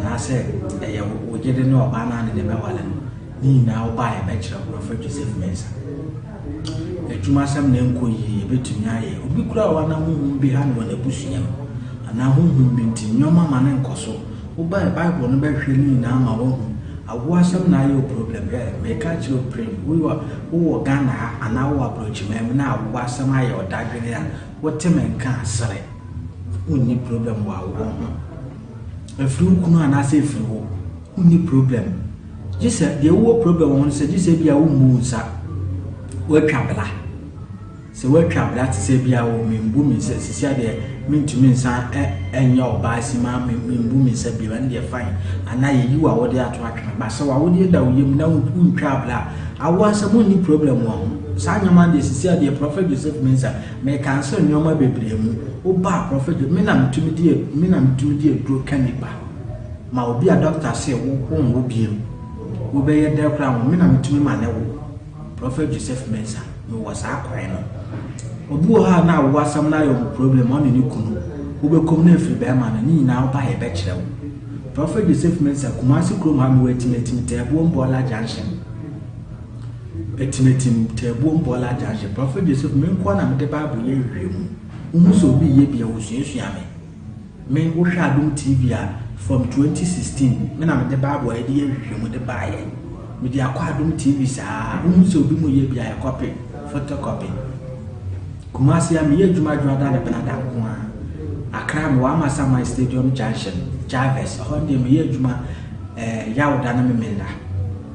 anaasɛ ɛyɛ wo yere ne ɔbaa no a ne de bɛwale no, ne nyinaa wo ba a yɛbɛkyerɛ wo, Prɔfɛt Joseph Mensah. Adwumasɛm na ɛnkɔ yie, yɛbɛtumi ayɛ. Obi koraa wɔ hɔ a na honhom bi ha no wɔ n'abusua mu, anaa honhom bi nti nneɛma ma no nkɔ so. Wobae Bible no bɛhwɛ ne nyinaa ma woahu. Awoɔ asɛm na ayɛ wo problem. Hwɛ, meka akyerɛ wo pren, wowɔ wowɔ Ghana ha anaa wowɔ aborɔkyiman mu na awoɔ asɛm ayɛ wo dadwene a, wote me nka a, sere. Wonni problem wɔ awoɔ ho. Ɛfiri wo kunu anaasɛ ɛfiri wo, wonni problem. Gye sɛ, deɛ wowɔ problem wɔ ho no sɛ, gye sɛ ebia wommu wo nsa, woatwa bla. Sɛ woatwa bra te sɛ bi a o membu me nsa sisi a deɛ mentumi nsan nyɛ ɔbaa simaa membu me nsa bio ɛno deɛ fine anaa yɛyi w'awodeɛ ato atwene ba sɛ w'awodeɛ da wo yam na wontwaa bra a awoɔ asɛm wonni problem wɔ ho saa nneɛma no deɛ sisi a deɛ Prophet Joseph Mensah mekansel nneɛma bebree mu woba a Prophet me na metumi di me na metumi di aduro ka nipa ma obi a doctor se wo wonwo bio wobɛyɛ dɛ koraa wo me na metumi ma ne wo Prophet Joseph Mensah, mewɔ saa kwan no. Obi wɔ hɔ a na awo asɛm no ayɛ ɔmo problem, ɔne ne kunu. Wobɛkɔ mu na ɛfiri bɛɛma no, ne nyinaa woba a yɛbɛkyerɛ wo. Prophet Joseph Mensah, Kumasi kurom ha mewɔ Atimatim Taabuom Bɔɔla Junction. Atimatim Taabuom Bɔɔla Junction. Prophet Joseph, me nkoa na mede Bible yɛ nhwehwɛmu. Wohu sɛ obi yɛ bi a, wosuasua me. Me wo hwɛ adom TV a from 2016 me na mede bible a yɛde yɛ nhwehwɛmu de baayɛ mede akɔ adom TV saa wo hu sɛ obi mu yɛ bi a yɛ copy photocopy Kumasi a meyɛ adwuma adwuma ne benada nko a Accra me wɔ Amasaman Stadium Junction Jarvis ɛhɔ deɛ meyɛ adwuma eh, Yawda ne Memenda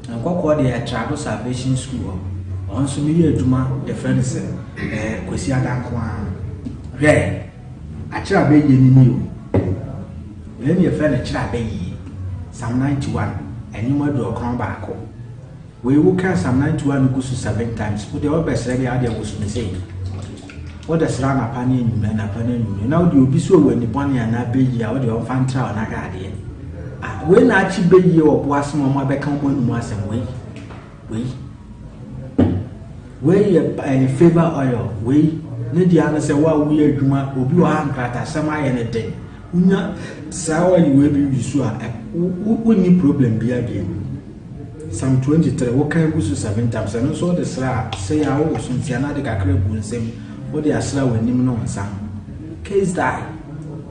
Nkɔkɔɔ deɛ Trado Salvation School hɔ ɔno nso meyɛ adwuma yɛfrɛ no sɛ eh, Kwasi Ada nko a hwɛ Akyerɛ abɛyie no nie o. Wei ne yɛfrɛ no kyerɛ abɛyie. Psalm 91, ɛnwom 91. Wei wo kan Psalm 91 no gu so seven times. Wo deɛ wobɛsrɛ deɛ adeɛ woso no sei. Wode srɛ anapa ne anwummerɛ, anapa ne anwummerɛ. Na wode obi so wɔ ani bɔne anaa bɛyie a wode ɔmfa ntra wo na hwɛ adeɛ. Ah, wei na akye bɛyie wɔ bo ase ma ɔmo abɛka ɔmo anum asɛm wei. Wei. Wei yɛ ɛyɛ favour oil. Wei ne deɛ ano sɛ wo a woyɛ adwuma obi wɔ ha nkratasɛm ayɛ ne den. Wonya saa oil wei bi wi so a wonni problem bi abiem. Psalm 23 wokan gu so seven times ɛno nso wode sra a sɛ yɛ a wowɔ so nti anaa de kakra gu nsam wode asra w'anim ne wo nsa ho. Case die.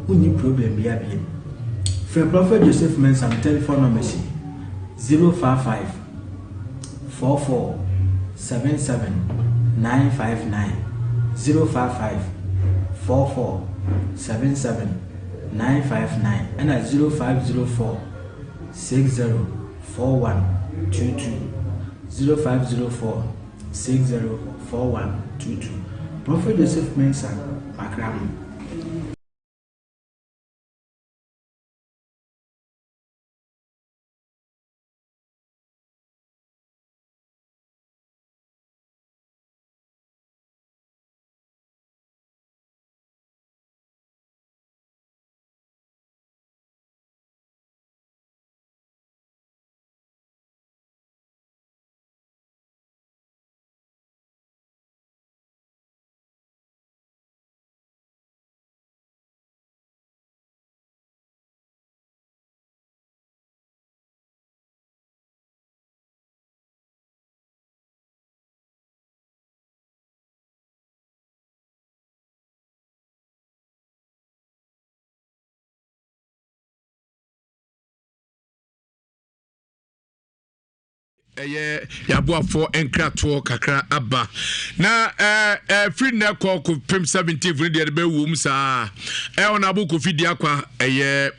Wonni problem bi abiem. Frɛ Prophet Joseph Mensah me telephone number si 055 44 77 959 055 44 77 959 ɛna 0504 60 41 22 0504 60 41 22 Prophet Joseph Mensah Makramo. Ɛyɛ yɛaboafoɔ nkratoɔ kakra aba na ɛfiri nnɛ kɔ kɔpem 17 no deɛ de bɛwom saa ɔnabo kofi di akwa ɛyɛ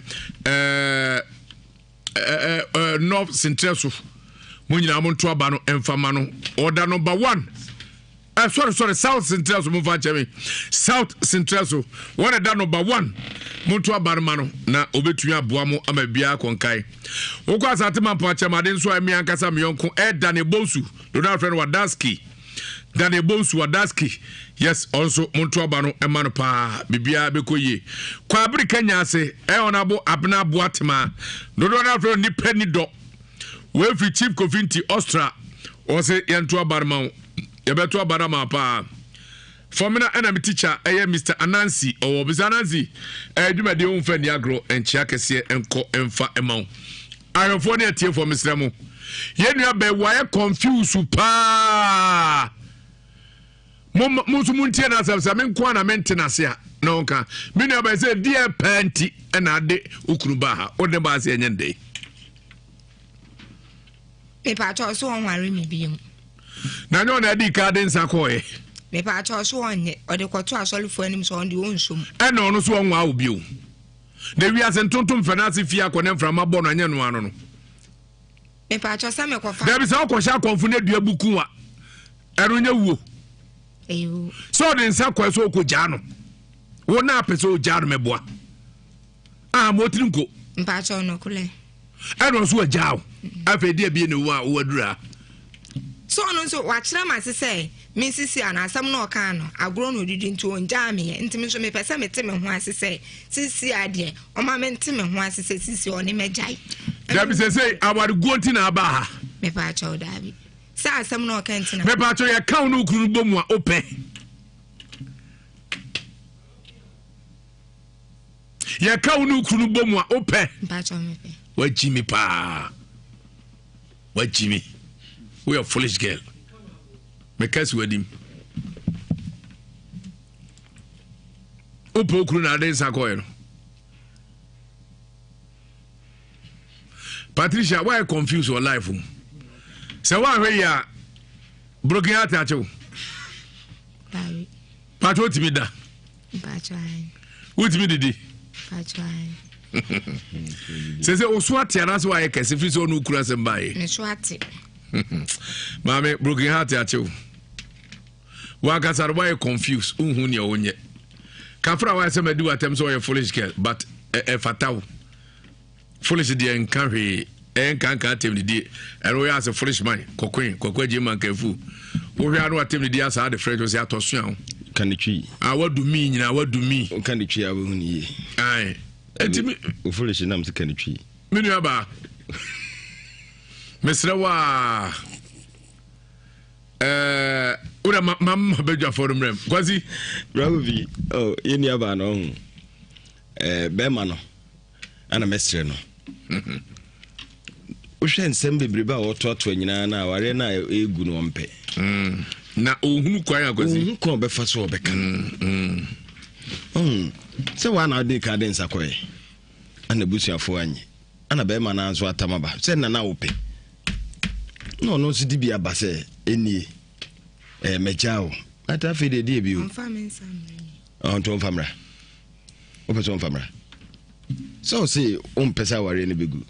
north sentrɛ so mo nyinaa mo nto aba no mfa ma no ɔda number one Uh, sorry, sorry, South Central so momfa nkyɛ me. South Central so wɔn ɛda number one monto aba no ma no na obetumi aboa mo ama biara kɔnkae. Wokɔ asante ma mpo akyɛmade nso a ɛme ankasa me yɔnko ɛda ne bonsu dodo afrɛ no Wadaski. Daniel Bonsu Wadaski yes ɔnso monto aba no ɛma no paa biribiara bɛkɔ yie. Kwabere Kanya ase ɛyɛ ɔnabo Abena Boatema dodoɔ no afrɛ no nipa ni dɔ. Wei firi Chief Kofi Nti Ostra ɔse yɛnto aba no ma wo. Yɛbɛto aba no ama paa. Fɔmena ɛna me teacher ɛyɛ Mr Anansi ɔwɔ Mr Anansi ɛyɛ dwumadie wo mfa nni agorɔ nkyea kɛseɛ nkɔ mfa ɛma wo ahwɛfoɔ ne atiefoɔ mesrɛ mo yɛn nua bɛn wayɛ confuse paa mo mo nso mo ntie n'asɛm sɛ me nko a na mente n'ase a na ɔnka me nua bɛn sɛ deɛ paa nti ɛna ade okunu baa ha wode baa se ɛnyɛ ndɛ Mepaakyɛw so ɔnware me bio. Na nyɛ ɔna adi ka de nsa kɔɔɛ. Mepaakyɛw so ɔnyɛ ɔde kɔto asɔrefoɔ anim sɛ ɔno deɛ ɔnsom. Ɛna ɔno so ɔnwaa wo bio. Na wiase ntontom fɛ n'ase fie akɔ ne mframa bɔ no anyɛ no ano no. Mepaakyɛw sɛ mekɔfa. Dabi sɛ ɔkɔhyɛ akɔmfo no adua buku a ɛno nyɛ wuo. Sɛ ɔde nsa kɔɛ sɛ ɔkɔgyaa no wo na apɛ sɛ ɔgyaa no mɛboa. Ah, mo tiri nko. Mpakyɛw nokorɛ. Ɛna ɔso agyaa wo. Afei deɛ bie ne wo a woaduru ha. So ɔno nso wakyerɛ me ase sɛ mensisi ano asɛm na ɔkaa no agorɔ na ɔdidi nti ɔngyaa me yɛ nti me nso mepɛ sɛ mete me ho ase sɛ sisi a deɛ ɔma mente me ho ase sɛ sisi ɔne mɛgyae. Dabi sɛsɛ awareguo nti na aba ha. Mepaakyɛw daabi sɛ asɛm na ɔka nti na. Mepaakyɛw yɛka wo ne wo kunu no bɔ mu a wopɛ. Yɛka wo ne wo kunu bɔ mu a wopɛ. Wagyi me paa. Wagyi me. Woyɛ foolish girl. Meka si w'anim. Wopɛ wo kunu na ade nsa kɔɛ no. Patricia, why confuse your life? Sɛ woahwɛ yi a broken heart akyew. Patro tumi da. Wotumi didi. Sɛ sɛ osu ate anaasɛ wayɛ kɛse firi sɛ ɔne okura asɛm baeɛ. Maame broken heart akyew. Wankasa no wayɛ confused wonhu nea wonyɛ. Kafra wayɛ sɛ madi w'atɛm sɛ ɔyɛ foolish girl but ɛfata wo. Foolish deɛ nka hwee ɛyɛ nka nka atɛm didie ɛno woyɛ ase foolish man kɔkoe kɔkɔ agye man kafu wohwɛ ano atɛm didie asa ade frɛ sɛ atɔ soa wo ka ne twi ah wadu mi nyina wadu mi ka ne twi a wohu ne yie ae ɛti mi wo foolish nam sɛ ka ne twi me nua baa mesrɛ wo a ɛɛ wona ma ma ma badwafoɔ no mmerɛ m kwasi bravo bi oh yɛ nua baa no ɔho ɛɛ bɛrima no ana mɛsrɛ no wohwɛ nsɛm bebrebe a wɔtoatoa nyinaa no awareɛ no a ɛgu no ɔmpɛ mm. na ɔhunu kwan akwasi ɔhu kwan ɔbɛfa so ɔbɛka no mm, mm. sɛ woa na wode ka de nsa kɔɛ ana abusuafoɔ anye ana bɛrima no nso atam aba sɛ nana wopɛ na ɔno nso de bi aba sɛ ɛnie ɛɛ mɛgya o ata afei deɛ ɛdeɛ bio ɔnto mfa mmra wopɛ sɛ ɔmfa mmra sɛ ɔse wompɛ sɛ awareɛ no bɛgu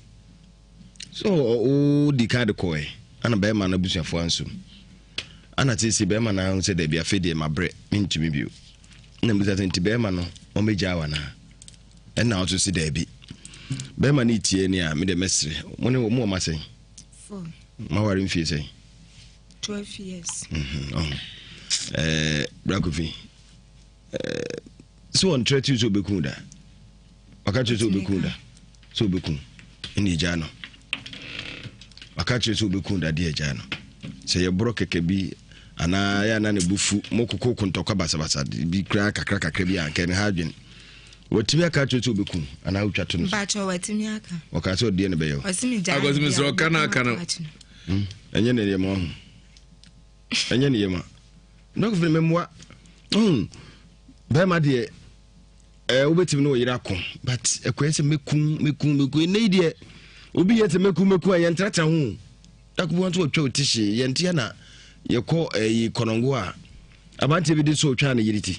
sɛ wodi ka de kɔɛ ana bɛrima no abusuafoɔ ansom ana sese bɛrima no ahu sɛ daabi afei deɛ mabrɛ mentumi bio na mbisa sɛ nti bɛrima no ɔmɛgyaa wo anaa ɛna wo nso se daabi bɛrima no tie ne a mede mɛsrɛ mo ne mo ɔma sɛn maware mfie sɛn 12 years mm -hmm. oh. eh, brakofi eh, sɛ wɔntrɛ tiw sɛ ɔbɛku da waka kyerɛ sɛ ɔbɛku da sɛ ɔbɛku ɛne agya no waka kyerɛ sɛ ɔbɛku da de agya no sɛ yɛborɔ kɛkɛ bi anaa yɛ ana ne bo fu mokoko kontɔkwa basabasa bi koraa kakra kakra bi a nkɛ ne ha adwene watumi aka kyerɛ sɛ ɔbɛku anaa wotwa to no so ɔka sɛ ɔdeɛ no bɛyɛ akɔsimi sɛ ɔka no aka no hmm? ɛnyɛ ne yɛma ho ɛnyɛ ne yɛma dɔkofo no mɛmmoa hmm. Bɛrima deɛ ɛɛ eh, wobɛtumi ne ɔyere ako but ɛkɔyɛ sɛ mɛku mɛku mɛku ɛnɛ yi deɛ obi yɛ sɛ mɛku mɛku a yɛntratra ho dakobi nso wɔtwa ɔti hyee yɛnteɛ na yɛkɔ ɛyi eh, kɔnɔngo a abanteɛ bi de sɛ ɔtwa ne yere ti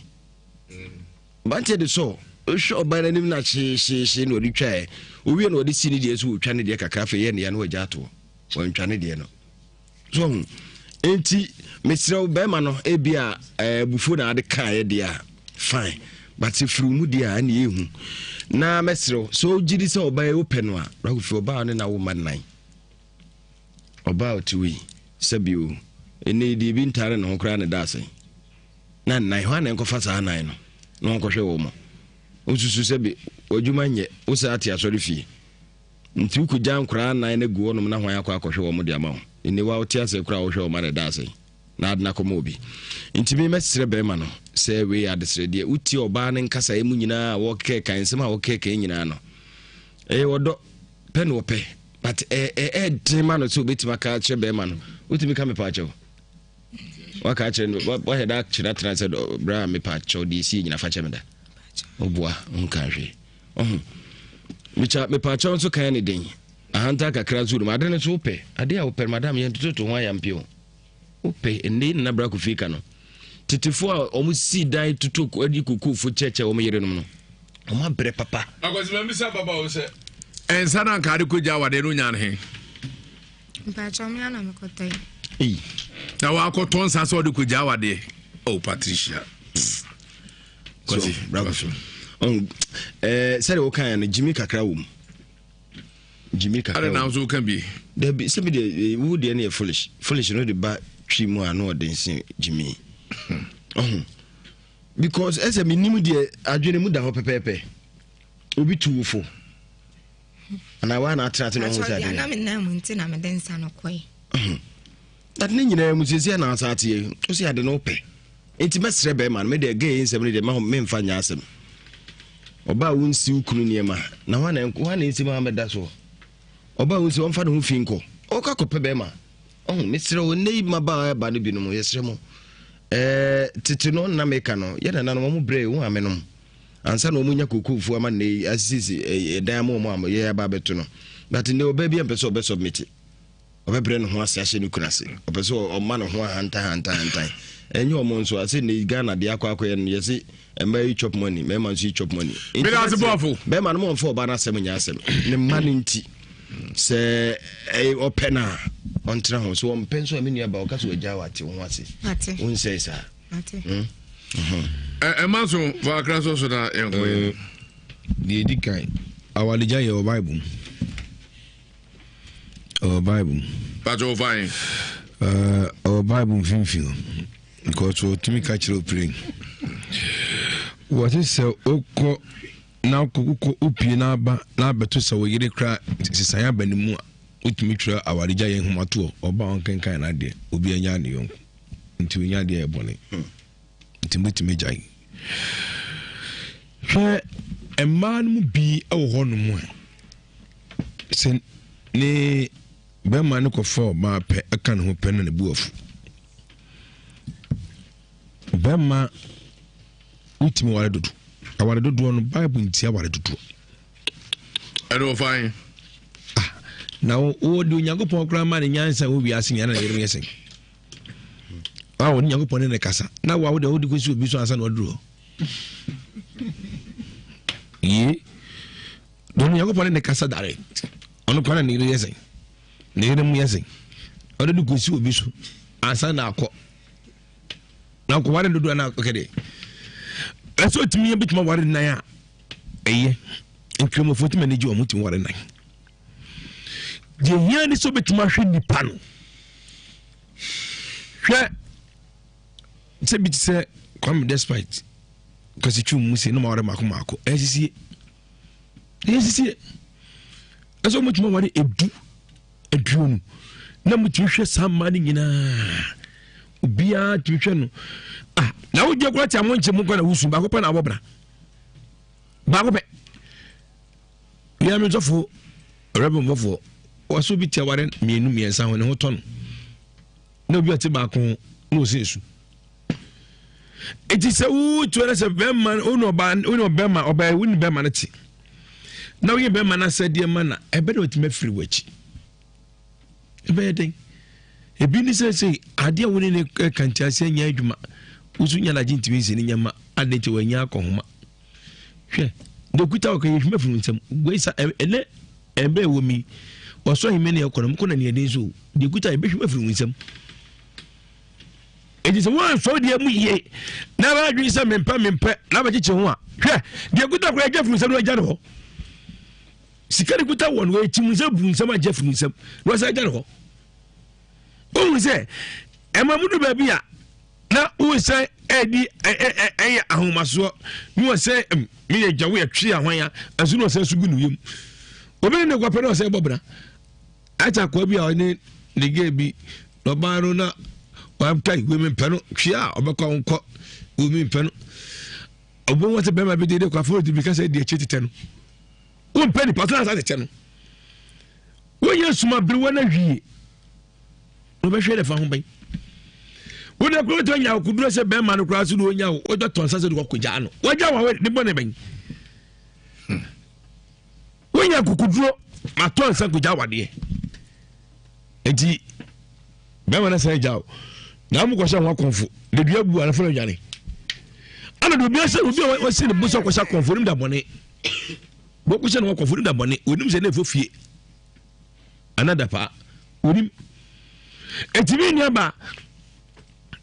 abanteɛ de sɔ ɔhwɛ ɔban no anim na hyeehyeehye na ɔde twaɛ owie na ɔde si ne deɛ so ɔtwa ne deɛ kakra afei yɛ ne ya na wagya atoɔ wɔntwa ne deɛ no So ɔho? Enti mesrɛ wo bɛrima no ebi a eh, abufuo na ade kaeɛ deɛ a fine but sɛ firi mu deɛ a ɛne ɛhu na mɛsrɛ wo sɛ wogye di sɛ ɔbaa yi wopɛ no a rakofi ɔbaa ne na wo ma nnan ɔbaa ɔte wei sɛbio ɛnɛ deɛ ebi ntaare ne ho koraa ne da ase na nnan hɔ a na nkɔfa saa nnan no na wɔnkɔhwɛ wɔ mo wosusu sɛ bi w'adwuma nyɛ wo sɛ ate asɔre fie Nti wokɔgya nkoraa nnan no agu hɔnom na hwan akɔ akɔhwɛ wɔn de ama wo? Nne wa wote aseɛ koraa wohwɛ wɔn ma na ɛda ase na ade no akɔma obi. Nti me mɛsrɛ bɛrima no. Sɛ wei yɛ adesrɛdeɛ. Wotie ɔbaa no nkasaeɛ mu nyinaa a wɔkɛka nsɛm a wɔkɛka nyinaa no, ɛyɛ ɔdɔ pɛ na ɔpɛ, but ɛɛden ma no sɛ obɛtumi aka akyerɛ bɛrima no. Wotumi ka mepa akyɛw, waka akyerɛ no, wahɛ da akyerɛ atena sɛ berɛ a mepa akyɛw deɛ ɛsie nyina fa kyɛ me da. Ɔboa nka hwee. Ɔho mekyɛ mepa akyɛw nso kan ne den ahantan kakra nso wɔ mu. Ade no nso wopɛ adeɛ a wopɛ, madam, yɛntototo ho ayampe o. Wopɛ ɛnɛ yi nana bra kofi ka no tetefoɔ a wɔn si dan tutu ɛde kokoofo kyɛkyɛ wɔn yerenom no wɔn abrɛ papa. Akwasi ma mbisa baba wo sɛ nsa na nka ade kɔgya awadeɛ no nya no he? Mpakyɛ me ana mekɔtɔ yi. Na wakɔtɔ nsa sɛ ɔde kɔgya awadeɛ. Oh Patricia. Kwasi bra kofi. Sɛdeɛ wokaeɛ no gyimi kakra wɔ mu. Gyimi kakra. Adɛn na nso woka bi? Dabi sɛ mi deɛ eh, wo deɛ no yɛ foolish. Foolish no de ba twi mu a na ɔde nse gyimi. Ɔho. Because ɛsɛ mi nim deɛ adwene mu da hɔ pɛpɛɛpɛ. Obi tu wo fo. Anaa wa na atena ase na ɔho sɛ adeɛ. Na me nan mu nti na mede nsa no kɔe. But ne nyinaa mu sɛsi na asa ateɛ. Wo sɛ ade no wopɛ. Nti mɛsrɛ bɛrima no, me deɛ gay nsɛm no deɛ memfa nyɛ asɛm. Ɔbaa wo nsi wo kunu nneɛma na hwan na hwan na nsi ma mɛda soɔ. Ɔbaa wo nsi ɔmfa ne ho fi nkɔ. Ɔkɔ akɔpɛ bɛrima. Ɔho mesrɛ wo nnɛ yi mmabaa ɛba no binom yɛsrɛ mo. Ɛɛ tete no na meka no yɛ nananom wɔn brɛ wɔn amenom ansa na wɔn nya kokofoɔ ama nnɛ yi asisi ɛdan ama wɔn a yɛ aba abɛto no. But nnɛ ɔbaa bi ampɛ sɛ ɔbɛ submit. Ɔbɛbrɛ ne ho ase ahyɛ ne kunu ase. Ɔpɛ sɛ ɔma ne ho ahantanhantanhantan. Ɛnyɛ ɔmo nso ase ne Ghana deɛ akɔ akɔyɛ no yɛse mmaa yi chop money, mmarima nso yi chop money. Meda ase boafo. Bɛrima no mo mfa ɔbaa no asɛm nyɛ asɛm. Ne mma no nti sɛ ɔpɛ no a ɔntena ho. So ɔmpɛ nso a me nua ba ɔka sɛ wagya wate wo ho ase. Wonsɛe saa. Ɛma nso fa akra so so na yɛnkɔ yɛ. Deɛ ɛdi kan, awaregya yɛ wɔ Bible mu. Ɔwɔ Bible mu. Pàtó o fain. Ɔwɔ Bible mfimfini o. Because wɔtumi ka kyerɛ opire. Wɔte sɛ wokɔ na wokɔ wopie na aba na abɛto sɛ wo yere kora sesan aba ne mu a wotumi twerɛ awaregya yɛn nhoma toɔ ɔba ɔnkenkan n'adeɛ obi anya ne yɔnko nti onya adeɛ yɛ bɔne nti mobɛtumi agyae hwɛ mmaa no mu bi wɔ hɔ nom a Sɛ ne bɛrima no kɔfa ɔbaa pɛ ɛka ne ho pɛ na ne bu afu. Bɛrima wotumi ware dodo. Aware dodoɔ no Bible nti aware dodoɔ. Ɛna ɔfa he? Ah, na wɔde Onyankopɔn koraa ma ne nyansa wɔ wiase nyinaa na ne yere yɛ sɛn? A wɔne Nyankopɔn ne ne kasa na wa wode wode kɔsi obi so ansa na waduru hɔ. Yie. Deɛ Onyankopɔn ne ne kasa direct. Ɔno kora na ne yere yɛ sɛn? Ne yere mu yɛ sɛn? Ɔde de kɔsi obi so ansa na akɔ. Na akɔware dodoɔ na akɔkɛ deɛ. Ɛsɛ ɔtumi yɛ bɛtumi aware nan a ɛyɛ. Nkramofoɔ tumi ani gye wɔn tumi ware nan. Deɛ hia ne sɛ ɔbɛtumi ahwɛ nipa no. Hwɛ sɛ bi te sɛ Kwame Despite Kwasi Twum mu se no ma ware mako mako. Ɛsisie. Ɛsisie. Ɛsɛ wɔn tumi ware edu aduonu na mo tumi hwɛ saa mmaa no nyinaa. Obiara tumi hwɛ no. Ah, na wogye kora te amo nkyɛn mu kora na wusu baako pɛ na abɔ bra. Baako pɛ. Wia mi nsɔfo rɛbɛn bɔfoɔ wɔso bi te aware mmienu mmiɛnsa ho ne ho tɔ no. Na obi ɔte baako ho na ɔsi nsu. Eti sɛ wotu ɛna sɛ bɛrima wo ne ɔbaa wo ne ɔbɛrima ɔbaa wo ne bɛrima no te na woyɛ bɛrima no asɛdeɛ ma na ɛbɛ na ɔtumi afiri w'akyi ɛbɛyɛ den ebi ne sɛ sɛ adeɛ a wo ne ne ka nkyɛnse nyɛ adwuma wo nso nya n'agye ntumi nsi ne nyɛma ade nti wanya akɔhoma hwɛ deɛ okuta ɔka yɛ hwima funu nsam wei sa ɛnɛ ɛbɛ ɛwɔ mi ɔsɔ ahimɛ ne ɛkɔ no mokɔ na neɛden so deɛ okuta yɛbɛhwima firi wo nsam. Enti sɛ woansɔ deɛ mu yie na woadwene sɛ mempɛ mempɛ na bɛkyekye ho a, hwɛ deɛ kuta koraa agya firi nsam na wagya no hɔ. Sika de kuta wɔ no ɛkyim nsam bu nsam agya firi nsam na wasa agya no hɔ. Wohu sɛ ɛma mu du baabi a na wosan ɛdi ɛyɛ ahomasoɔ ne wɔ sɛ meyɛ gya woyɛ twe ahwan a ɛso na ɔsɛ so gu ne yam. Obi ne ne kwapɛ na ɔsɛ bɔ bra. Akyɛ akoa bi a ɔne ne gay bi na ɔbaa no na Wamkai wei mempɛ no hwee a ɔbɛkɔ a ɔnkɔ wei mempɛ no. Ɔbɛn wɔn sɛ bɛrima bi de de kɔ afɔ odi bi kasa di akyire tetɛ no. Wompɛ nipa so na asa tetɛ no. Wonyɛ suma berewa na hwie. Na ɔbɛhwɛ dɛ fa ho bɛn. Wode koro bɛtumi anya akokoduro sɛ bɛrima no koraa so de onya wo wode tɔn nsa sɛ de kɔkɔgyaa no. Wagya wa ne bɔne bɛn. Wonya akokoduro matɔ nsa kɔgya wadeɛ. Enti bɛrima no sɛ gya o na mo kɔhyɛ ho akɔnfo de dua bu anafo na dwane ana de obi asɛ obi a wasi ne bo sɛ ɔkɔhyɛ akɔnfo onim da bɔne wɔkɔhyɛ ne ho akɔnfo onim da bɔne onim sɛ ne ɛfo fie ana da paa onim eti mi nua ba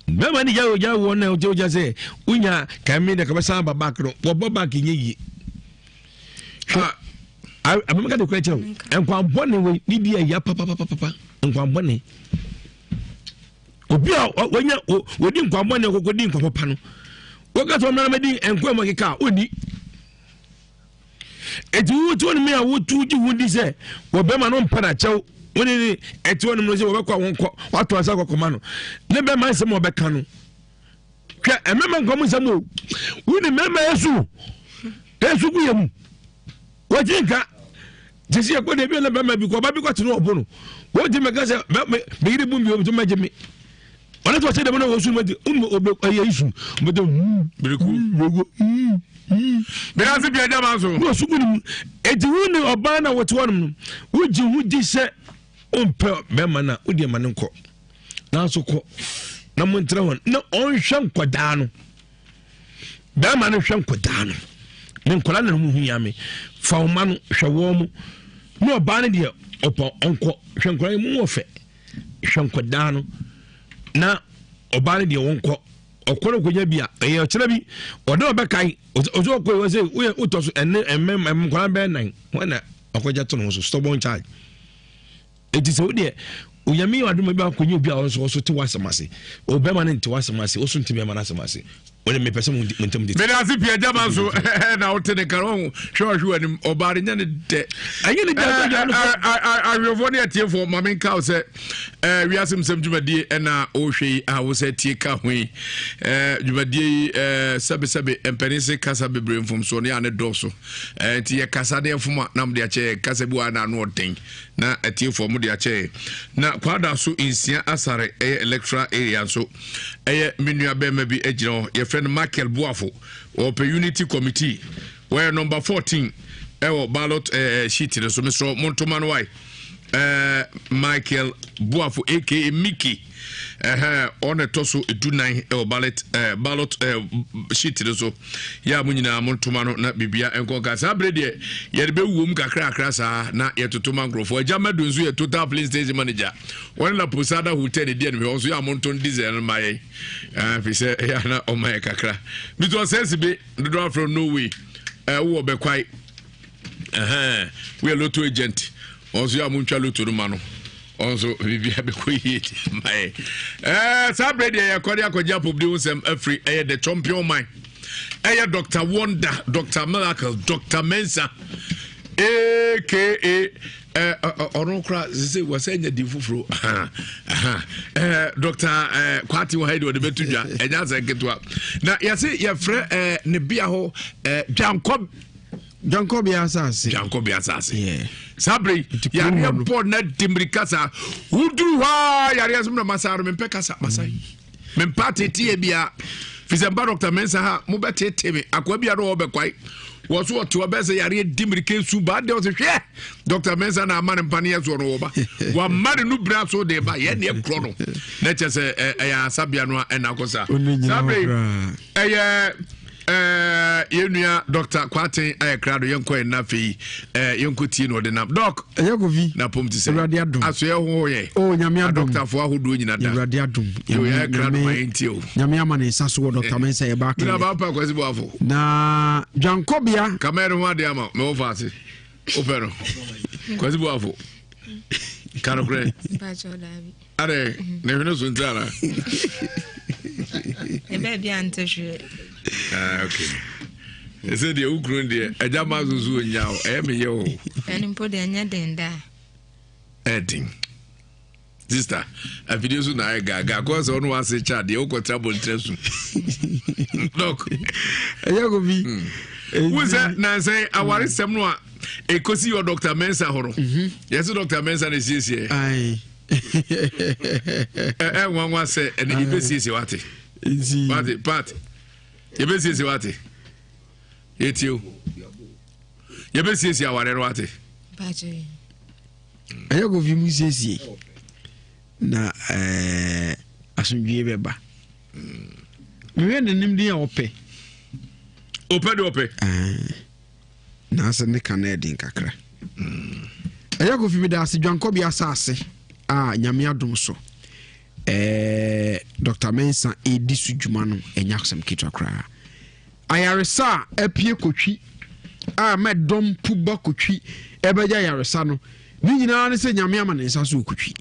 bɛrima ne gya ogya wɔ na ogya ogya sɛ wonya kame na kɔbɛsan aba back no wɔbɔ back nyɛ yie hwɛ abɛmɛka de kora kyerɛ wo nkwanbɔne wei ne di ɛya papapapapa nkwanbɔne obi a wanya wɔdi nkwanbɔne kɔkɔ di nkwanpapa no wɔka sɛ ɔmena mɛdi nkwa mu akeka a ɔnni Eti wotu wɔn a wotu gye ho di sɛ wɔbɛma no mpa n'akyɛw wɔn ne ɛte wɔn no sɛ wɔbɛkɔ a wɔnkɔ wato asa akɔkɔma no ne bɛma nsɛm a wɔbɛka no hwɛ ɛmɛma nkɔm nsɛm o wo ne mɛma esu esu gu yɛ mu wɔgye nka te sɛ yɛkɔ debi na bɛma bi kɔ ɔba bi kɔ te no ɔbo no wɔgye mɛka sɛ mɛ mɛ yere bu mi o mɛ gye mi. Ɔno sɛ ɔsɛ dɛm na wɔsu no ma ɔbɛ ɛyɛ isu ɔbɛtɛ huu bereku bereku huu huu. Bɛyɛ ase pia gyama so. Ní ɔsu gu ne mu eti wo ne ɔbaa na wɔte hɔ nom no wogye ho di sɛ ɔmpɛ bɛrima no a wodi ɛma no nkɔ nanso kɔ na mo ntena hɔ na ɔnhwɛ nkɔdaa no bɛrima no hwɛ nkɔdaa no ne nkɔdaa na ho hia me fa ɔma no hwɛ wɔn mo ne ɔbaa no deɛ ɔpɔ ɔnkɔ hwɛ nkɔdaa yi mu wɔ fɛ. Hwɛ nkwadaa no na ɔbaa no deɛ wɔnkɔ ɔkɔ no kɔnya bi a ɛyɛ ɔkyerɛ bi ɔde ɔbɛkae ɔsɛ ɔkɔ yi ɔsɛ woyɛ wotɔ so ɛne ɛmɛ nkwadaa bɛyɛ nan wɔn na ɔkɔgya to ne ho so stubborn child eti sɛ wodeɛ onyame yɛ adum bi akɔnya obi a ɔnso ɔso te w'asɛm ase ɔbɛma no nte w'asɛm ase ɔso nte bɛma no asɛm ase wọ́n mi pɛ sɛ mo ntɛm tete. mede ase pii agya ma so na wote ne kara ɔho hwɛ ɔhwe w'anim ɔbaa no nyɛ ne dɛ ɛnyɛ ne dɛ ahwɛfoɔ ne atiefoɔ ma menka wo sɛ wiase nsɛm dwumadie ɛna wohwɛ yi a wo sɛ tie ka ho yi dwumadie yi sɛbesɛbe mpanin se kasa bebree mfomsoɔ ne a ne dɔɔso nti yɛkasa ne ɛfom a na mode akyɛ yɛ kasa bi wɔ na ano ɔden na atiefoɔ mode akyɛ yɛ na kwada so nsia asare ɛyɛ electoral area nso ɛyɛ me nua bɛrima bi gyina hɔ yɛfrɛ no Michael Boafo ɔpɛ unity committee wɔyɛ number 14 ɛwɔ ballot ɛɛ eh, sheet no so mesrɛ montoma no wae ɛɛ eh, Michael Boafo aka Mickey ɛhɛn ɔna ɛtɔ so edunan ɛwɔ ballot ɛɛ eh, ballot ɛɛ sheet no so yɛ a mo nyinaa mo ntoma no na bibia nkɔ nka saa bere deɛ yɛde bɛwuo mu kakrakra saa na yɛtoto ma nkurɔfoɔ agya madu nso yɛ total police station manager Wɔne La Posada Hotel ne di animhwɛ wɔn nso yɛ a monton diesel no ma yɛn ɛfiri sɛ ɛyɛ ana ɔma yɛ kakra mr ɔsɛnsi bi dodoɔ afrɛ no way wowɔ bɛkwae ɛhɛn woyɛ lotto agent wɔn nso yɛ a montwa lotto no ma no wɔn nso biribiara bɛkɔ yie ma yɛ ɛɛ saa berɛ deɛ yɛkɔ de akɔgye apɔmuden ho nsɛm afiri ɛyɛ the champion man ɛyɛ dr wonder dr miracle dr mensa aka ɔno kora sese wɔsɛ nya din foforɔ dr kwate wɔ ha yi de ɔde bɛto dwa ɛnyɛ asɛ nketewa na yɛse yɛfrɛ ne bea hɔ dwankɔ dwankɔbea asase dwankɔbea asase saa bere yareɛ bɔ na di mmirika saa woduru hɔ a yareɛ so na masa no mempɛ kasa masa yi mempɛ ateteɛ bia fi sɛ mba dɔkta mensa ha mobɛtete me akoa bia no wɔbɛkwae wɔ so ɔte ɔbɛ sɛ yareɛ di mmirika esu ba deɛ ɔsɛ hwɛ dɔkta mensa na ama ne mpa ne yɛ soɔ no wɔba wama ne no bira so de ba yɛ neɛ korɔ no na kyɛ sɛ ɛyɛ asabea no a ɛna akɔ saa saa bere ɛyɛ Eh, yɛn nua dr kwaten ayɛ krado yɛnkɔ yɛn nna afei eh, yɛnkɔ tie na ɔde nam dɔk ɛyɛ kofi na pom te sɛ awurade adom asoɛ ho yɛ o oh, nyame adom adɔktafoɔ ahodoɔ nyina da awurade adom yɛ krado ma yɛntie o nyame ama ne nsa so wɔ dr mensa yɛ baako na baapa kwasi boafo na dwankɔbea kamɛre ho adeɛ ama mɛwɔ fa ase wopɛ no kwasi boafo ka nokorɛ adɛ ne hwene so nti ana ɛbɛɛ bi ante hwee ah, okay ɛsɛ deɛ wo kuro deɛ agya ma so so ɔnya wo ɛyɛ meyɛ o ɛno mpo deɛ ɛnyɛ den daa ɛden. Sister, afidie so na ayɛ gaagaa kɔ sɛ ɔno wase kyɛ adeɛ wokɔtra bɔntrɛ so. Dɔk. Ɛyɛ ko bi. Wo sɛ nansɛn awaresɛm no a ɛkɔsi wɔ Dr. Mensa hɔ no. Yɛsɛ Dr. Mensa na ɛsiesie. Ɛ nwanwa sɛ ɛne yɛbɛsiesie wate. Wate part. Yɛbɛsiesie wate. Yɛtie o. Yɛbɛsiesie awareɛ no wate. Ɛyɛ kofi mu siesie na ɛɛ asomdwie bɛba. Mehwɛ n'anim din a ɔpɛ. Ɔpɛ deɛ ɔpɛ. N'asɛ ne ka no ɛden kakra. Ɛyɛ kofi mi da ase dwankɔbea asase a nyame adom so. Ɛɛ Dr. Mensah edi so dwuma no ɛnyɛ asɛm ketewa koraa. Ayaresa a apue kotwi a ma dɔm pu ba kotwi ɛbɛgye ayaresa no, ne nyinaa ne sɛ Nyame ama ne nsa so okotwi.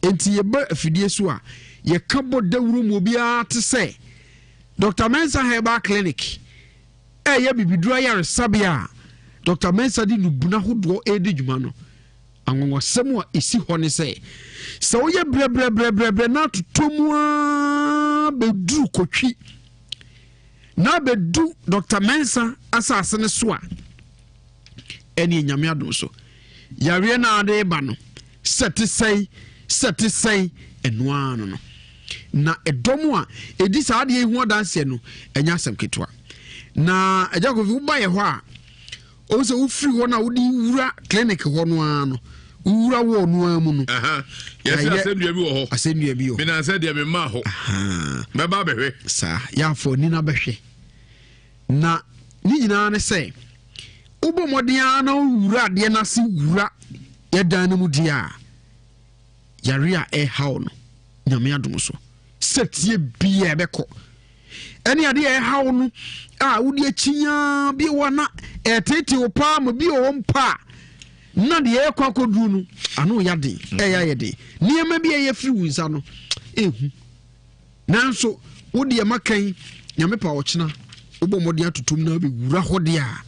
Enti yɛba afidie so a, yɛka bɔ dawuro mu obiara te sɛ Dr. Mensah Herbal Clinic ɛyɛ bibiduro ayaresabea a Dr. Mensah de nubunu ahodoɔ ɛredi dwuma no. Anwanwasɛm a ɛsi hɔ ne sɛ, sɛ woyɛ brɛbrɛbrɛbrɛ na atotɔ mu ara bɛduru kotwi na abɛdu Dr. Mensah asase no so a, ɛne Nyame adom so yareɛ no ade ba no sɛ te sɛn sɛ te sɛn ɛno ara no no na ɛdɔm a ɛdi saa adeɛ yi ho adanseɛ no ɛnyɛ asɛm ketewa. Na Agya Kofi woba yɛ hɔ a, Wohu sɛ wofiri hɔ no a wode wura clinic hɔ no ara no, wowura wɔɔ no ara mu no. Yɛsɛ asɛnnua bi wɔ hɔ. Asɛnnua bi wɔ hɔ. Menansɛ deɛ memmaa hɔ. Mɛba abɛhwɛ. Saa, yɛafɔ ani no abɛhwɛ. Na ne nyinaa ne sɛ, wobɔ mmɔden ara na wowura adeɛ no ase wura yɛdan no mu deɛ a, yare a ɛhaw no, Nyame adom so, sɛ tie biaa ɛbɛkɔ. Ɛne adeɛ a ɛhaw no a wode akyi nyaa bi wɔ na ɛtete wo paa ma bi wɔ hɔ mpo a na deɛ ɛkɔ akɔduru no ano yɛ den, ɛyɛ ayɛ den, nneɛma bi a ɛyɛ firi wo nsa no ɛhu, nanso wo deɛ makan Nyame pa ɔkyena wobɔ mmɔden atotom na wobɛwura hɔ deɛ a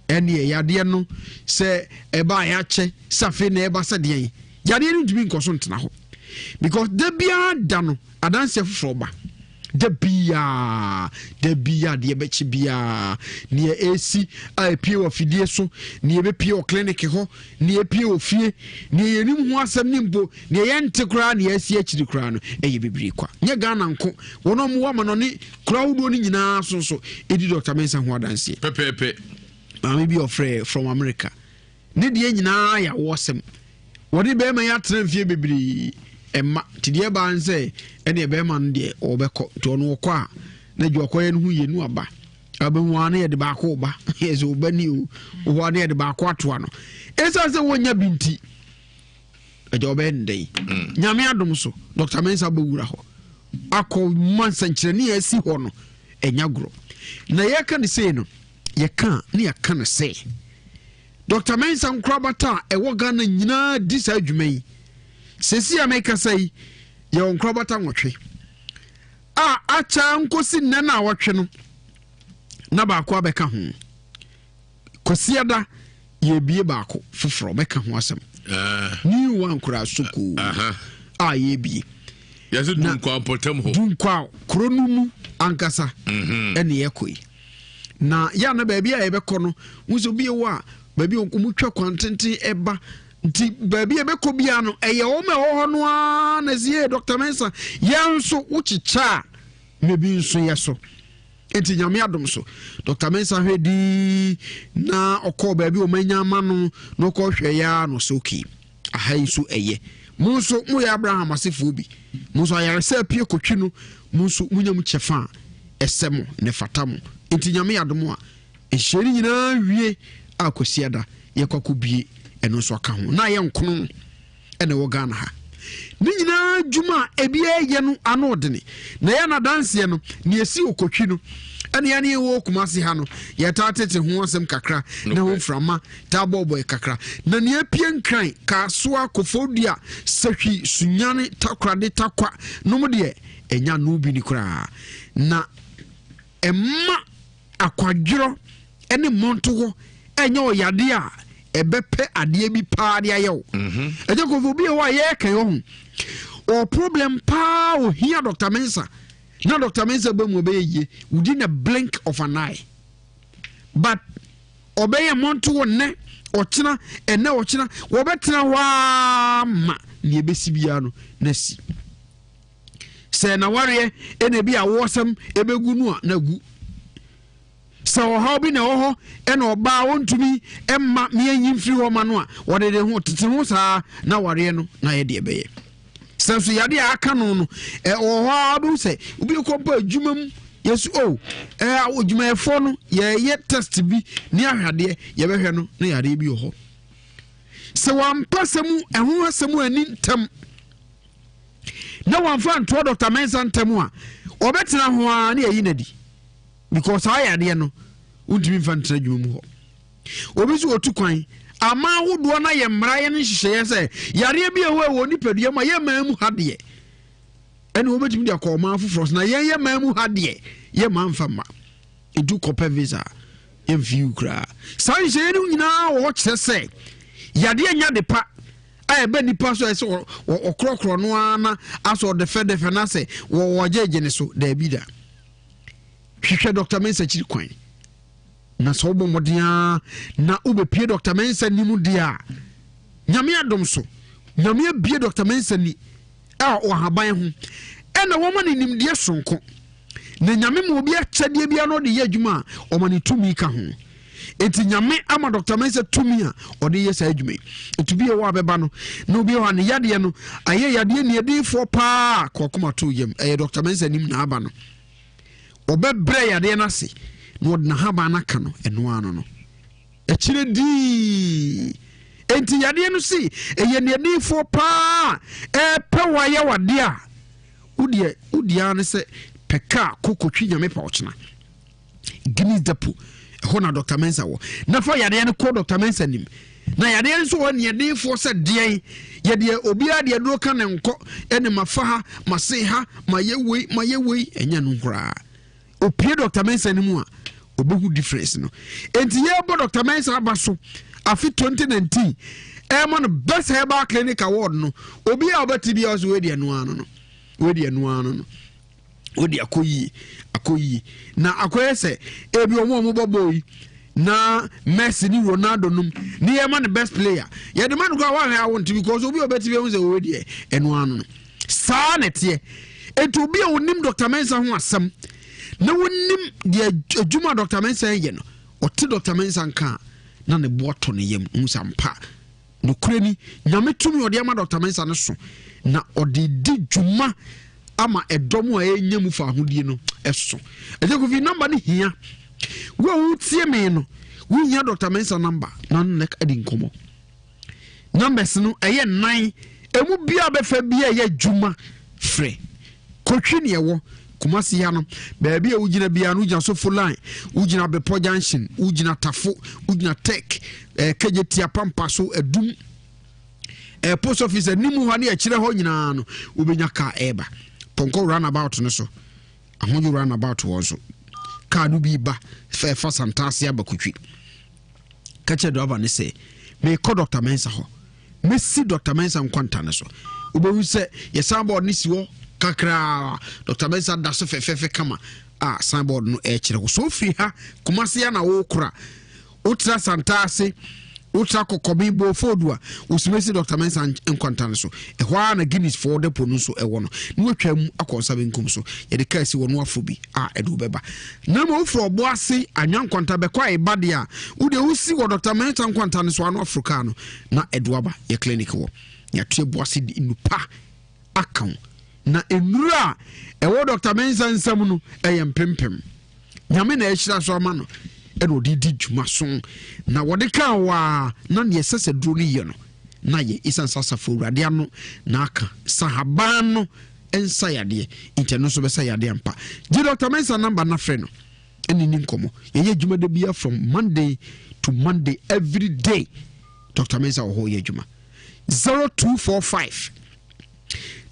ɛne yadeɛ no sɛ ɛba a yɛakyɛ sɛ afei na ɛba sɛ deɛn yadeɛ no ntumi nkɔ so ntena hɔ because da biara da no adanseɛ foforɔ ba da biara da biara deɛ bɛkye biara neɛ ɛsi a ɛpie wɔ afidie so neɛ ɛbɛpie wɔ clinic hɔ neɛ ɛpie wɔ fie neɛ yɛnim ho asɛm ne mpo neɛ yɛnte koraa neɛ ɛsi akyiri koraa no ɛyɛ bebree kwa. Nyɛ Ghana nko, wɔn a wɔwɔ amanɔne kuro ahodoɔ no nyinaa so nso ɛdi Dr. Mensah ho adanseɛ. Pɛpɛɛpɛ. Maame bi ɔfrɛ from America. Ne deɛ nyinaa yɛ awoɔsɛm. Wɔde bɛrima yi atena mfie bebree ɛma nti deɛ ɛbaa ne sɛ ɛneɛ bɛrima no deɛ ɔbɛkɔ nti ɔno ɔkɔ a na dwa ɔkɔyɛ no ho yie no aba abɛhu a na yɛde baako ba yɛ sɛ ɔba ni o wɔ hɔ a na yɛde baako atoa no ɛsiane sɛ wɔnya bi nti agya ɔbɛyɛ ne dɛn mm. Nyame adom so Dr. Mensah bɛwura hɔ akɔ ma nsɛnkyerɛnne a asi hɔ no ɛnya gorɔ na yɛka ne sei no yɛka ne yɛka no sɛ Dr. Mensah nkorabata a ɛwɔ Ghana nyinaa di saa adwuma yi. Sɛsi a mekasa yi, yɛwɔ nkorabata nwɔtwe a akyɛ nkosi nnɛ no a wɔtwe no na baako abɛka ho. Kwasiada yɛbie baako foforɔ bɛka ho asɛm. Ah. New one koraa sokoo a yɛbie. Yɛsɛ Dunkwa mpɔtam hɔ. Dunkwa kuro no mu ankasa mhm. ɛne yɛkɔ yi. Na yɛ na baabi a yɛbɛkɔ no, wo sɛ obi wɔ a baabi a wɔtwa kwan tenten ɛba nti baabi a yɛbɛkɔ biara no ɛyɛ wɔn a ɛwɔ hɔ no ara na ɛsɛ yɛ Dr. Mensah yɛn nso wokyekyɛ a na ebi nso yɛ so nti Nyame adom so Dr. Mensah hwɛ din na ɔkɔɔ baabi wɔn anya ama no na ɔkɔ hwɛ ya na ɔsɛ okay aha yi nso ɛyɛ mo nso moyɛ Abraham asefoɔ bi mo nso ayaresa apue kotwi no mo nso monya mu kyɛfa a ɛsɛ mo na ɛfata mo nti Nyame adom a nhyɛ no nyinaa wie a Kwasiada yɛkɔ akɔbie ɛno nso aka ho na ayɛ nkono ɛna ɛwɔ Ghana ha ne nyinaa adwuma a ebi ɛyɛ no ano ɔdene na yɛ nadanseɛ no ne esi okotwi no ɛne yɛne yɛwɔ Kumasi ha no yɛtaa tete ho asɛm kakra ne ho mframa taa bɔɔbɔɛ kakra na nea apue Nkran, Kasoa, Kofodua, Sahwi, Sunyane, Takorade, Takwa nom deɛ ɛnya no bi ni koraa na ɛma akwadworɔ ne mmɔntohɔ ɛnyɛ ɔyadeɛ a ɛbɛpɛ adeɛ bi paa de ayɛ wo. Ɛgya Kofi, obi wɔ hɔ a yɛreka yi ɔho ɔwɔ problem paa, ohia Dr. Mensa na Dr. Mensa bɛ mu ɔbɛyɛ yie within a blink of an eye, but ɔbɛyɛ mmɔnto wɔ nnɛ ɔkyena, ɛnɛ ɔkyena wɔbɛtena hɔ ara ma nea ɛbɛsi biara no na si. Sɛ nawareɛ ɛna ebi awoɔsɛm ɛbɛgu no a, na gu. Sɛ ɔhaw bi na ɛwɔ hɔ ɛna ɔbaa wɔntumi ɛmma meɛnyi mfiri hɔ ma no a, wɔde de ho tete ho saa na wareɛ no na yɛ deɛ ɛbɛyɛ. Sɛ nso yadeɛ a aka no no ɛwɔ hɔ a, wobɛhu sɛ obi kɔ mpo adwuma mu, yɛsi o ɛɛ adwumayɛfoɔ no yɛyɛ test bi ne ahwɛadeɛ, yɛbɛhwɛ no na yadeɛ bi wɔ hɔ. Sɛ wampa sɛm ɛho asɛm ani ntɛm na wamfa ntoa Dr. Mensa ntɛm a, ɔbɛtena ho ara ne ayi n'adi, because saa yadeɛ no wontumi mfa ntena adwuma mu hɔ. Obi nso wɔtu kwan aman ahodoɔ no ayɛ mmara yɛ no nhyehyɛeɛ sɛ yareɛ bi a ɛwɔ ɛwɔ nipadua mu a yɛ man mu ha deɛ ɛne wɔbɛtumi de akɔ ɔman foforɔ so, na yɛn yɛ man mu ha deɛ yɛ man mfa mma. Ɛdu kɔpɛ visa yɛmfi koraa. Saa nhyehyɛeɛ no nyinaa wɔ hɔ kyerɛ sɛ yadeɛ nya de pa a ɛbɛ nipa so a ɛsɛ ɔkorɔkorɔ no ara na asɛ ɔdɛfɛdɛfɛ no asɛ wɔgyegye ne so. Daabi da, hwehwɛ Dr. Mensa kyiri kwan, na sɛ wobɔ mmɔden ara na wobɛpie Dr. Mensa nim deɛ a, Nyame adom so Nyame abie Dr. Mensa ni a ɔhaban ho ɛna wɔma ne nimdeɛ sonko, na Nyame ma obi akyɛdeɛ biara na ɔde yɛ adwuma a, ɔma ne tumi ka ho. Enti Nyame ama Dr. Mensa tumi a ɔde yɛ saa adwuma yi. Nti bi wɔ a bɛba no na obi wɔ a ne yadeɛ no ayɛ yadeɛ nniadifoɔ paa kɔkoma to yam, ɛyɛ Dr. Mensa nim na aba no, ɔbɛbrɛ yadeɛ no ase na ɔde n'ahaban no aka no ɛno ano no akyire dii. Enti yadeɛ no si ɛyɛ nniadifoɔ paa ɛpɛ wɔ ayɛ wadeɛ a wodeɛ wodeɛ ara ne sɛ pɛ kaa kɔkɔtwi Nyame pa ɔkyena Guinness Depot, ɛhɔ na Dr. Mensa wɔ, na fa yadeɛ no kɔ Dr. Mensa nim. Na yadeɛ nso wɔ neɛdenfoɔ sɛ deɛn yɛdeɛ obiara deɛ duro ka ne nkɔ ɛne mafa ha mase ha mayɛ wei mayɛ wei, ɛnyɛ no koraa. Opie Dr. Mensa no mu a, ɔbɛhu difference no. Enti yɛbɔ Dr. Mensa aba so afe 2019 ɛma no Best Herbal Clinic Award no, obiara ɔbɛte biara so wei deɛ no ano no, wei deɛ no ano no, wode akɔ yie, akɔ yie. Na akɔyɛ sɛ ebi wɔn a wɔbɔ bɔɔl yi na Messi ne Ronaldo nom ne yɛ ma no best player, yɛde ma no koraa wɔahwɛ awo nti, because obi a ɔbɛti bi ehu sɛ owe deɛ ɛno ano no saa na ɛteɛ. Etu obi a onim Dr. Mensah ho asɛm na wonim deɛ adwuma Dr. Mensah yɛ no, ɔte Dr. Mensah nka na ne bo atɔ ne yam hu sɛ ampa Nokorɛ ni, Nyame tumi a ɔde ama Dɔkta Mensah no so na ɔde di dwuma ama ɛdɔm a ɛrenya mu faahodie no so. Agya Kofi, namba no hia. Wo a wotie me no, wohia Dɔkta Mensah namba na ne adi nkɔmmɔ. Numbers no ɛyɛ nnan, emu biara bɛfa bi a ɛyɛ adwuma frɛ. Kotwi ne ɛwɔ Kumasi ha no, baabi a wogyina biara no, wogyina Sofo Line, wogyina Bepɔ Junction, wogyina Tafo, wogyina Tech, eh, Kejetia, Pampa so, Adum, eh, post office anim hɔ ne akyirɛ hɔ nyinaa no, wobɛnya kaa ɛreba. Pɔnkɔ runabout no so, Ahodwo runabout hɔ nso, kaa no bi ba ɛfa Santase aba Kotwi. Ka kyerɛ driver no sɛ merekɔ Dr. Mensah hɔ. Mɛsi Dr. Mensah nkwanta no so. Wobɛhu sɛ yɛ signboard no si hɔ kakraa. Dr. Mensah da so fɛfɛɛfɛ kama a signboard no ɛrekyerɛ wo. So wofiri ha Kumasi a na wokora, wotra Santase, wotra Kɔkɔbe Bofodu a, wosimesi Dr. Mensah nkwanta no so. Ɛhɔ ara na Guinness foɔ depo no nso ɛwɔ no. Na watwa mu akɔ nsa benkum so. Yɛde kaa si hɔ no afo bi a ɛde wo bɛba. Na ma wofiri ɔbo ase anwa nkwanta bɛkɔ a ɛba deɛ a, wodeɛ wosi wɔ Dr. Mensah nkwanta no so ano aforo kaa no na ɛde aba yɛ clinic wɔ. Yɛato ɛbo ase de nnupa aka wo. Na nnuru a ɛwɔ Dr. Mensah nsam no ɛyɛ mpempem. Nyame na ahyira so ama no ɛna ɔde di dwuma so na wɔde kaa waa na neɛ ɛsɛ sɛ duro no yɛ no na yɛ ɛsiane sɛ asafo awurade ano na aka sahaban no nsa yadeɛ nti ɛno nso bɛsa yadeɛ ampa. Gye Dr. Mensah namba na frɛ no ɛne ni nkɔmmɔ. Yɛyɛ adwuma da bia from Monday to Monday, every day Dr. Mensah wɔ hɔ yɛ adwuma. 0245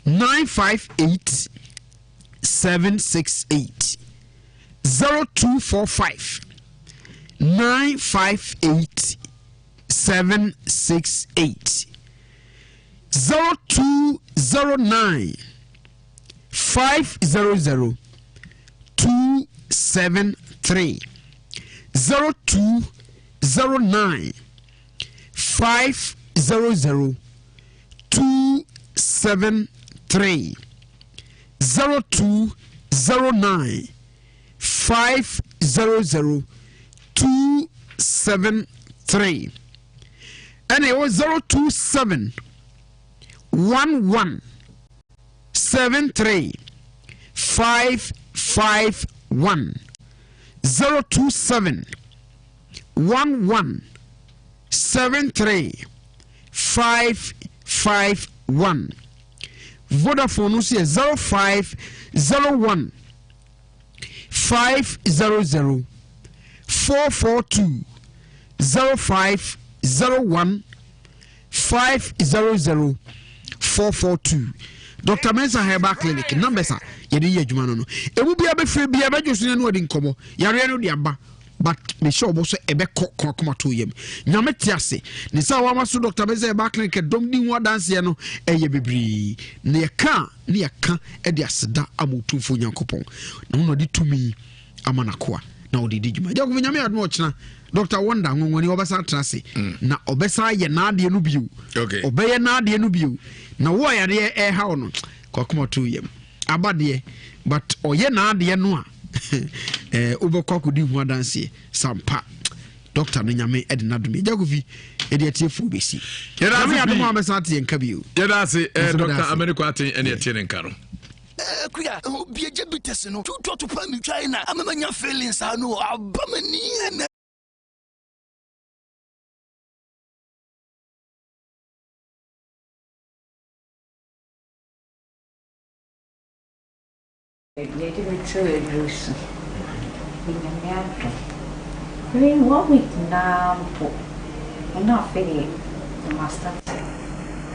958 768, 0245 958. 768. 0209 500 273. 0209 500 273. 0209 500 273. Ɛna ɛwɔ 027 11 73 551. 027 11 73 551. Vodafone no nso yɛ 0501 500 442. 0501 500 442. Dr. Mensa Herbal Clinic numbers a yɛde yɛ adwuma no no ɛmu biara bɛfiri biara bɛdwo so ne ɔde nkɔmmɔ yareɛ no de aba, but mehyɛ ɔbɔ sɛ ɛbɛkɔ kɔmakoma to yam. Nyame te ase ne sɛ wama so Dr. Mensa Herbal Clinic dɔm di ho adanseɛ no ɛyɛ bebree na yɛka ne yɛka de aseda ama Otumfoɔ Nyankopɔn na wo na ɔde tumi ama nakoa na ɔde di dwuma. Gya Nyame adom, ɔkyena Dr. Wonder Nwonwani ɔbɛsan atena ase na ɔbɛsan ayɛ n'adeɛ no bio. Ɔbɛyɛ n'adeɛ no bio na wo a yadeɛ ɛrehaw no, kɔkoma to yam aba deɛ, but ɔyɛ n'adeɛ no a wobɛkɔ akɔdi ho adanseɛ sampa. Doctor no, Nyame ɛde n'adom. Agya Kofi, ɛde atiefoɔ bɛsi. Nyame adom a, bɛsan ate yɛn ka bio. Yɛda ase, Nso meda Dr. ase. Americo Aten ɛne ɛtie ne nka no. Kuya obi agye bitters no tutɔ to pa metwae na ama manya feelings saa no aba m'ani ɛnɛ. Yɛde me too aduro so. Onyame adom. Within one week naa mpo, ɛna afei deɛ na ma start.